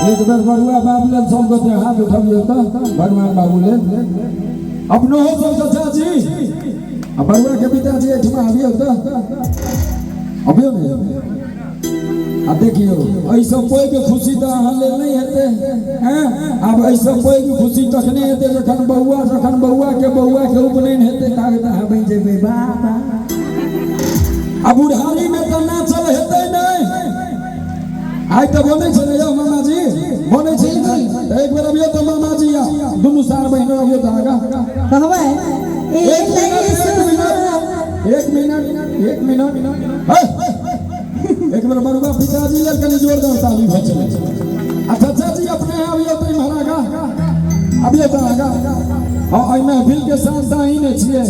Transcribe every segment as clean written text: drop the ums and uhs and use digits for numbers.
एक बेर बरुआ बाप लेल सब गोटे हाथ उठबियौ तऽ भगवान बाबू लेल। अपनो हो सब चाचा जी आ बरुआ के पिताजी एहिठमा अबियौ तऽ, अबियौ ने। आ देखियौ, एहिसँ पैघ खुशी तऽ अहाँ लेल नहि हेतै। हैं, आब एहिसँ पैघ खुशी तखने हेतै जखन बौआ, जखन बौआ के बौआ के उपनयन हेतै, ताबे तऽ अहाँ बनि जेबै बाबा। आ बुढ़ारी में तऽ नाचल हेतै नहि। आइ तऽ बनै छै ने यौ मामाजी, बनै छै नहि? तऽ एक बेर अबियौ तऽ मामाजी, आ दुनू सार बहिन अबियौ तऽ आगाँ। कहबै एक मिनट, एक मिनट, एक मिनट, एक मिनट, हे, एक बेर बरुआ पिताजी लेल कनि जोरदार ताली भऽ चलै। आ चाचा जी अपने अबियौ तऽ इम्हर आगाँ अबियौ तऽ आगाँ। हँ, एहि महफिल के साथ तऽ अहीं ने छियै।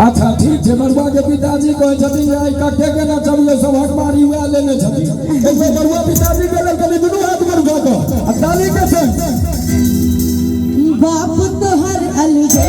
अच्छा ठीक छै। बरुआ के पिताजी कहै छथिन जे आइ कते के नचबियौ, सभक बारी वएह लेने छथिन। एक बेर बरुआ पिताजी के लेल कनि दुनू हाथ ऊपर उठा कऽ आ ताली के संग। बाप तोहर अलगे।